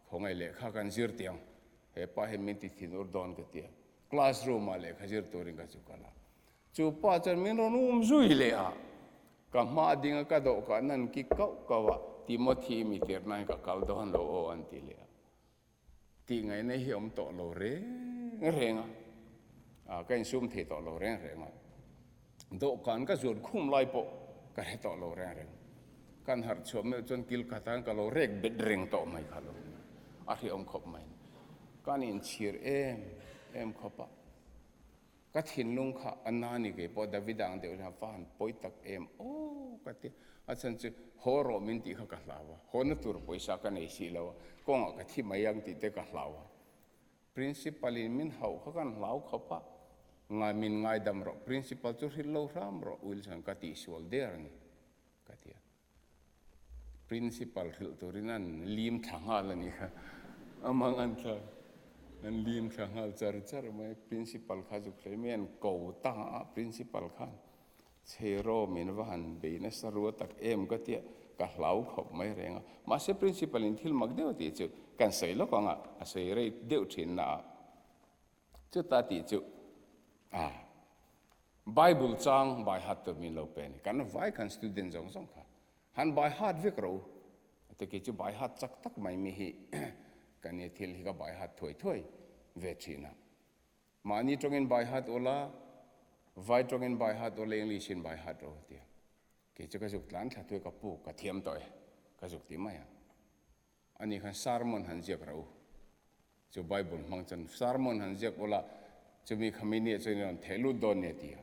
khawngaih lehkha kan zir tih ang, he pa hian min ti thin ur dawn ka ti a, classroom ah lehkha zir turin ka chu kal a. Chu pa chuan min rawn um zui leh a, ka hma ding a ka dawhkah nan ki kauh kauh a, Timothy mi tirhna hi ka kal dawn lo aw an ti leh a. Tih ngaihna hi awm tawh lo reng reng a, ah ka insum thei tawh lo reng reng a, dawhkan ka zuan khum lai pawh ka hre tawh lo reng reng. Kan harh chhuah meuh chuan kil khat ah ka lo rek bet reng tawh mai kha lo a hriawm khawp mai. Kan inchhir em em khawp a. Ka thinlung kha a na ni kei pawh Davida ang deuh hian fa han pawi tak em aw ka ti a chhan chu haw rawh min tih kha ka hlau a, haw na tur pawisa ka nei si lo a, kawngah ka thi mai ang tih te ka hlau a. Principal in min hauh kha kan hlau khawp a, ngai min ngaidam rawh principal chu hrilh lo hram rawh Wilson ka tihsual der a ni ka ti a. Principal hrilh turin an lim thla nghal a nih kha. A mang an thla an lim thla nghal char char mai. Principal kha zuk hlei mai an ko ta a, principal khan chheiraw min va han bei nasa rua tak em ka tia ka hlau khawp mai reng a. Mahse principal in thil mak deuh a tih chu kan sawi lawk ang a, a sawi rei deuh thin na a. Chuta tih chu a Bible chang by heart tur min lo pe a ni. Kan vai khan student zawng zawng kha han by heart vek rawh u. Ati kei chu by heart chak tak mai mi hi ka nia thil hi ka by heart thuai thuai ve thin a. Mahni tawngin by heart ula, vai tawngin by heart ula, English in by heart rawh u a ti a. Kei chu ka zuk tlan thla thuai ka pu ka thiam tawh e ka zuk ti mai a. Ani khan sermon han ziak rawh u. Chu Bible hmang chuan sermon han ziak ula, chumi khami nia chuan i rawn theh lut dawn nia ti a.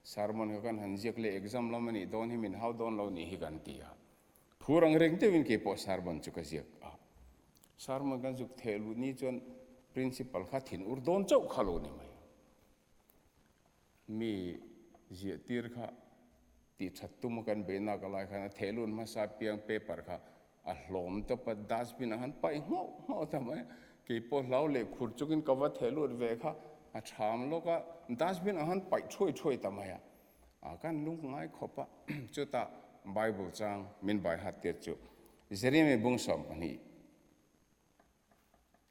Sermon kha kan han ziak leh exam lam a nih dawn hi min hau dawn lo nih hi kan ti a. Phur ang reng deuhin kei pawh sermon chu ka ziak a. Sermon kan zuk theh lut ni chuan principal kha thin ur dawn chauh kha lo ni mai. Mi ziah tir kha tih that tum a kan beihnak a lai khan a theh lut hmasa piang paper kha a hlawm tawp a, dustbin ah khan paih nghauh nghauh ta mai a, kei pawh hlau leh khur chungin ka va theh lut ve kha a tham lawk a, dustbin ah khan paih thuai thuai ta mai a, a kan lung ngai khawp a, chutah Bible chang min bai hat tir chu Jeremy bung 12.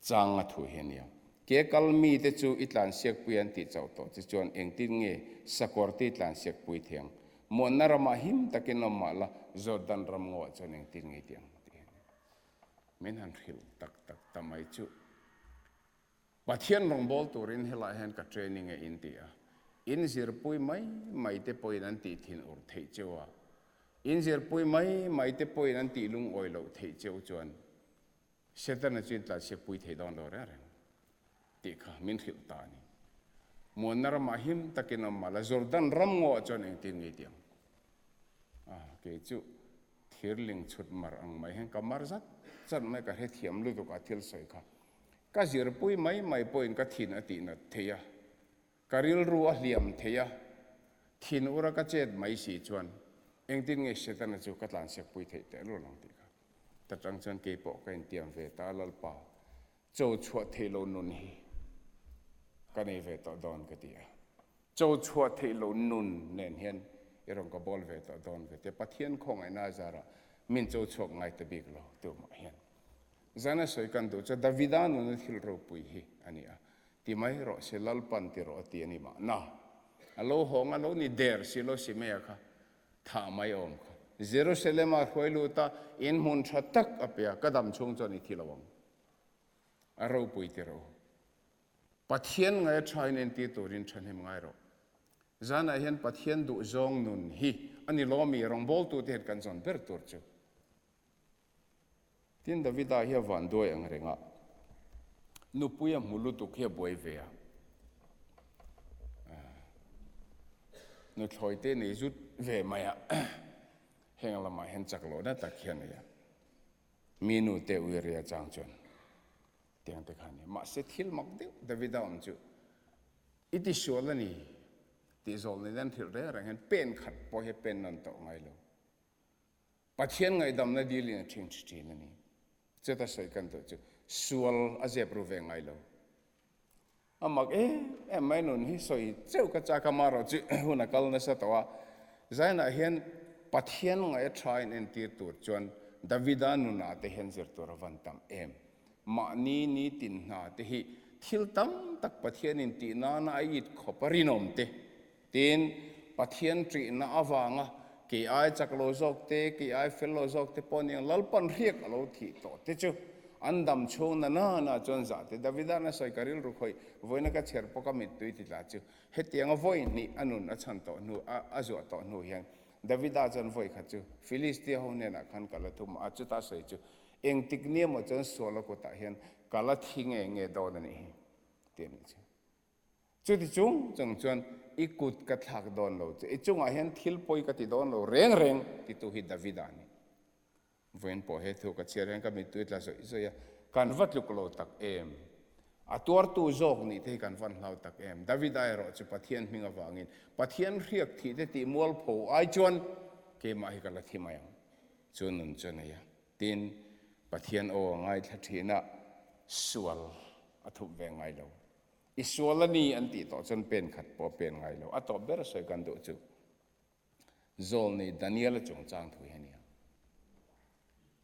Chang a thu hi a nia. Ke kal mite chu i tlansiakpui an tih chauh tawh che chuan engtin nge sakawr te i tlansiakpui thiang? Muanna ramah him takin awm mah la, Jordan ram ngawah chuan engtin nge i tih ang? tih hi a nia. Min han hrilh tak tak ta mai chu. Pathian rawngbâwl turin helaiah hian ka training e in ti a, in zirpui mai mai te pawhin an tih thin ur theih cheu a, in zirpui mai mai te pawhin an tih lungawi loh theih cheu chuan Setana chu in tlansiakpui thei dawn lo reng reng tih kha min hrilh ta a ni. Muanna ramah him takin awm mah la, Jordan ram ngawah chuan engtin nge i tih ang? A, kei chu thirling chhut mar ang mai hian ka mar zat zat mai, ka hrethiam lutuk a thil sawi kha. Ka zirpui mai mai pawhin ka thin a tihnat thei a, ka rilru a hliam thei a, thin ura ka chet mai si chuan engtin nge Setana chu ka tlansiakpui theih tehlul ang tih kha ta tang chuan keipawh ka intiam ve ta a, Lalpa, cho chhuah theih lo nun hi ka nei ve tawh dawn ka ti a, cho chhuah theih lo nun nen hian i rawn ka bawl ve tawh dawn ka ti a, Pathian khawngaihna a zarah min cho chhuak ngai ta bik lo tumah hian. Zana sawi kan duh chu Davida nuna thil ropui hi a ni a, ti mai rawh se, Lalpan ti rawh a ti a ni mah na. A lo hawng a lo ni der si lo Simea kha thah mai awm kha. Jerusalem-a hruai lut a, in hmun tha tak a pe a, ka dam chhung chuan i thi lo ang. A ropui ti rawh u. Pathian ngai a tha in entir turin thahnem ngai rawh. Zanah hian Pathian duhzawng nun hi a ni lawmi rawngbawltute hian kan zawn ber tur chu. Tin, Davida hi a van duai ang reng a, nupui a hmu lutuk hi a buai ve a, nuthlawi te nei zut ve mai a, heng lamah hian chak lohna tak hi a nei a, mi nu te uiria chang chuan tiang te kha a ni. Mahse thil mak deuh Davida awm chu i tisual a ni tih zawlna in an hrilh reng reng hian pen khat pawh hi a pen nawn tawh ngai lo. Pathian ngaihdamna dilin a ṭhing ṭhi ṭhin a ni. Chuta sawi kan duh chu sual a zep ru ve ngai lo. A mak em em mai nun hi sawi cheuh ka chak a, marawh chu hun a kal nasa tawh a. Zainah hian Pathian ngaih a ṭha in entir tur chuan Davida nunah te hian zir tur a van tam em. Mahni nitin hna te hi thil tam tak Pathianin tih nana a it khawp a rinawm te. Tin, Pathian ṭihna avanga kei ai chak lo zawk te, kei ai fel lo zawk te pawh aniang Lalpan hriak a lo thih tawh te chu an dam chhung na na na chuan zah te. Davida'n a sawi ka rilru khawih vawiina ka chher pawh ka mittui ti tla chu hetianga vawi hnih a nun a chhan tawh hnu a a zuah tawh hnu hian Davida chuan vawi khat chu Filistia ho hnenah khan ka la thum a, chuta sawi chu engtik ni emaw chuan suala kutah hian ka la thi nge nge dawn a nih hi tih a nih chu. Chuti chung chung chuan i kut ka thlak dawn lo che, i chungah hian thil pawi ka ti dawn lo reng reng titu hi Davida a ni. Vawiin pawh he thu ka chhiar hian ka mittui tla zawih zawih a, kan va tluk lo tak em? A tuartu zawk nih te hi kan van hlau tak em? Davida erawh chu Pathian hming avangin Pathian hriak thih te tih mualpho ai chuan keimah hi ka la thi mai ang. Chu nun chu a nei a. Tin, Pathian aw a ngaithla thin a, sual a thup ve ngai lo. I sual a ni an tih tawh chuan pen khat pawh a pen ngai lo. A tawp ber sawi kan duh chu Zawlnei Daniel-a chungchang thu hi a nia.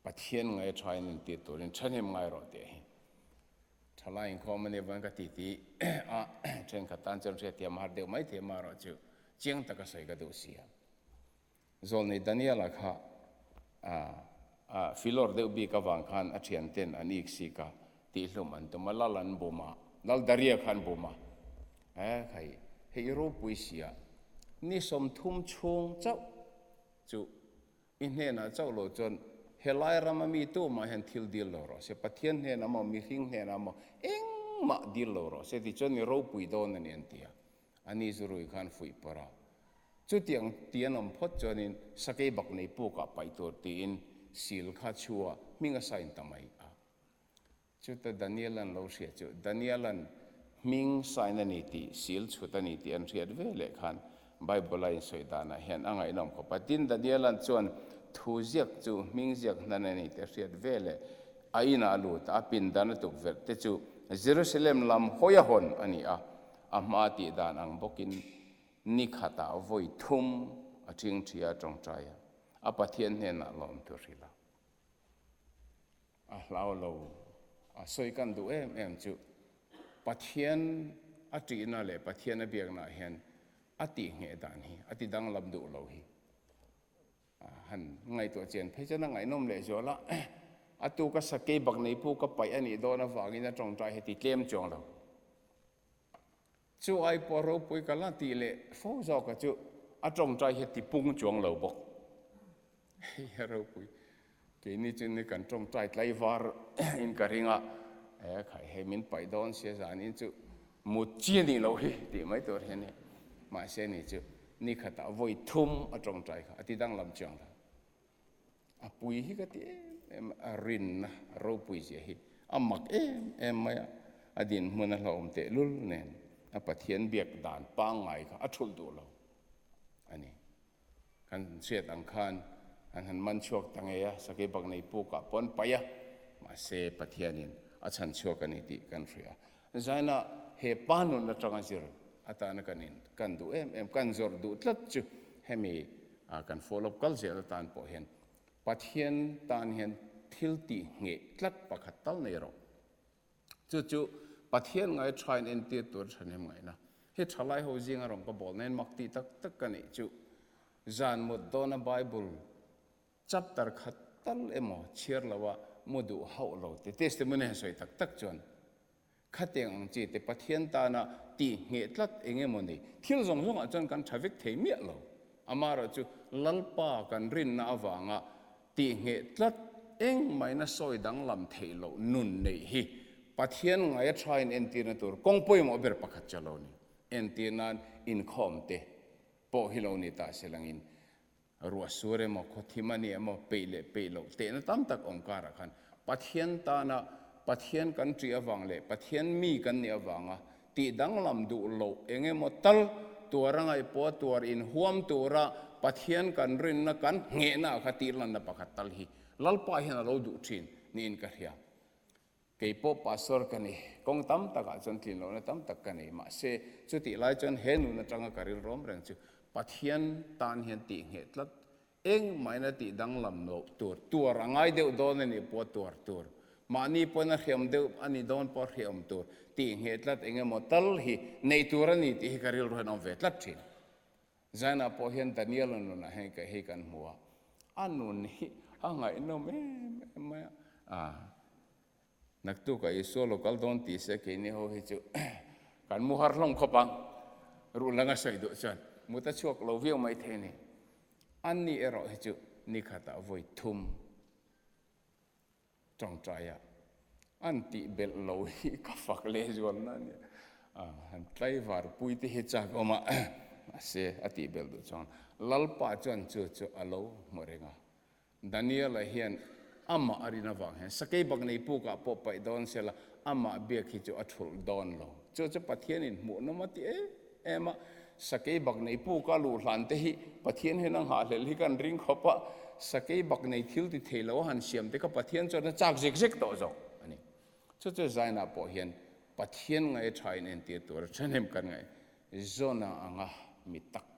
Pathian ngai a thain an tih turin thahnem ngai rawh tih hi thalai inkhawm a nih avangin ka titi a thenkhat tan chuan hriatthiam a har deuh mai thei amaherawh chu chiang taka sawi ka duh si a. Zawlnei Daniel-a kha a filawr deuh bik avang khan a thianten an ik sik a, tihhlum an tum a, lal an bum a, lal Daria kha an bum a. E khai, hei i ropui sia, ni 30 chhung chauh chu i hnenah chauh lo chuan helai rama mi tumah hian thil dil lo rawh se, Pathian hnenah maw, mihring hnenah maw, engmah dil lo rawh se tichuan i ropui dawn a ni an ti a. A ni zu rui khan fuih pawrh a. Chutiang ti an awm phawt chuanin sakei bak nei pukah paih tur tiin sil kha chhua hming a sign ta mai a. Chuta Daniel-a'n lo hria chu Daniel-a'n hming sign a ni tih, sil chhut a ni tih an hriat ve leh khan Bible a insawi danah hian a ngaihnawm khawp a. Tin, Daniel-a'n chuan thu ziak chu hming ziak hnan a ni tih a hriat ve leh a inah a lut a, a pindan a tukverh te chu Jerusalem lam hawi a hawn a ni a. A hma tih dan ang bawkin ni khatah vawi thum a ṭhingṭhi a ṭawngṭai a, a Pathian hnenah lawm thu hrilh a. A hlau lo, a sawi kan duh em em chu Pathian a ṭihna leh Pathian a biaknaah hian a tihngheh dan hi, a ti danglam duh lo hi. Han ngaihtuah chian phei chuan a ngaihnawm leh zual a, a tuka sakei bak nei pu ka paih a nih dawn avangin a ṭawngṭai heti tlem chuang lo. Chu ai pawh ropui ka la tih leh fo zawka chu a ṭawngṭai hi ti pung chuang lo bawk. Hei a ropui. Keini chu ni kan ṭawngṭai tlaivar in ka ring a, e khai hei min paih dawn sia zanin chu mut chi a nih loh hi tih mai tur hi a ni. Mahse ni chu ni khatah vawi thum a ṭawngṭai kha a ti danglam chuang lo. A pui hi ka ti em em a, rinna ropui zia hi a mak em em mai a, a dinhmun a hlauhawm tehlul nen a Pathian biak dan pangngai kha a thulh duh lo a ni. Kan hriat ang khan an han man chhuak ta ngei a, sakei bak nei pukah pawh an paih a, mahse Pathianin a chhan chhuak a ni tih kan hria. Zaina he pa nun atanga zir atana kan in kan duh em em, kan zawrh duh tlat chu hemi kan follow up kal zel atan pawh hian Pathian tan hian thil tih ngheh tlat pakhat tal nei rawh. Chu chu Pathian ngai tha in entir tur thahnem ngaihna. He thalai ho zinga rawn ka bawl nen mak tih tak tak ka neih chu zan mut dawna Bible Chapter khat tal emaw chhiar lo a mu duh hauh lo te testimony han sawi tak tak chuan khatiang ang chi te Pathian tana tih ngheh tlat eng emaw ni thil zawng zawngah chuan kan tha vek thei miah lo. Amaherawhchu Lalpa kan rinna avanga tih ngheh tlat engmahina sawi danglam theih loh nun neih hi Pathian ngaia thain entirna tur kawng pawimawh ber pakhat chu a lo ni. Entir nan inkhawm te pawh hi lo ni ta se langin Ruah sur emaw, khawthim a ni emaw, peih leh peih loh tehna tam tak awm karah khan Pathian tana Pathian kan ṭih avang leh Pathian mi kan nih avanga tih danglam duh loh eng emaw tal tuar a ngaih pawha tuar inhuam tura Pathian kan rinna kan nghehna ah kha tihlanna pakhat tal hi Lalpa hian a lo duh ṭhin niin ka hria. Kei pawh pastor ka ni, kawng tam takah chuan tlin lohna tam tak ka nei. Mahse, chutih lai chuan he nun atanga ka rilrawm reng chu Pathian tan hian tih ngheh tlat, engmahina tih danglam loh tur, tuar a ngai deuh dawn a nih pawh tuar tur, mahni pawn a hriam deuh a ni dawn pawh hriam tur, tih ngheh tlat eng emaw tal hi neih tur a ni tih hi ka rilru hian a awm ve tlat thin. Zainah pawh hian Daniel-a nunah hian kei hei kan hmu a, a nun hi a ngaihnawm em em mai a. A, naktukah Isua lo kal dawn tih se keini ho hi chu kan mu har hlawm khawp ang, ruh langa sawi duh chuan mut a chhuak lo viau mai thei a ni. Anni erawh hi chu nikhatah vawi thum Tawngtai a an tih belh lo hi ka fak leh zual na ania. Han tlaivar pui te hi chak awm a, mahse a tih belh duh chuan Lalpa chuan chu chu a lo hmu reng a. Daniel-a hian amah a rin avang hian sakei bak nei pukah pawh paih dawn sela amah biak hi chu a thulh dawn lo. Chu chu Pathianin hmuhnawm a ti em em a, sakei bak nei puka luh hlan te hi Pathian hian a nghahhlelh hi kan ring khawp a. Sakei bak nei thil ti thei lo a han siam te kha Pathian chuan a chak zek zek tawh zawk a ni. Chu chu Zaina pawh hian Pathian ngaih a tha in entir tur a thahnem kan ngaih Jona anga mi tak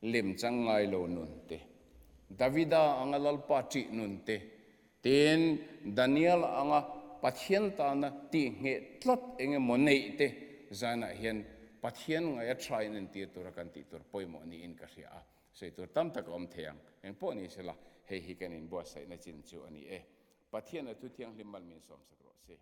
lem chang ngai lo nun te, Davida anga Lalpa ṭih nun te, tin Daniel anga Pathian tana tihngheh tlat eng emaw neih te Zainah hian Pathian ngaih a tha in entir tura kan tih tur pawimawh niin ka hria a. Sawi tur tam tak a awm thei ang. Eng pawh ni sela, hei hi kan inbuatsaihna chin chu a ni e. Pathian a thu thianghlim mal min sawmsak rawh se.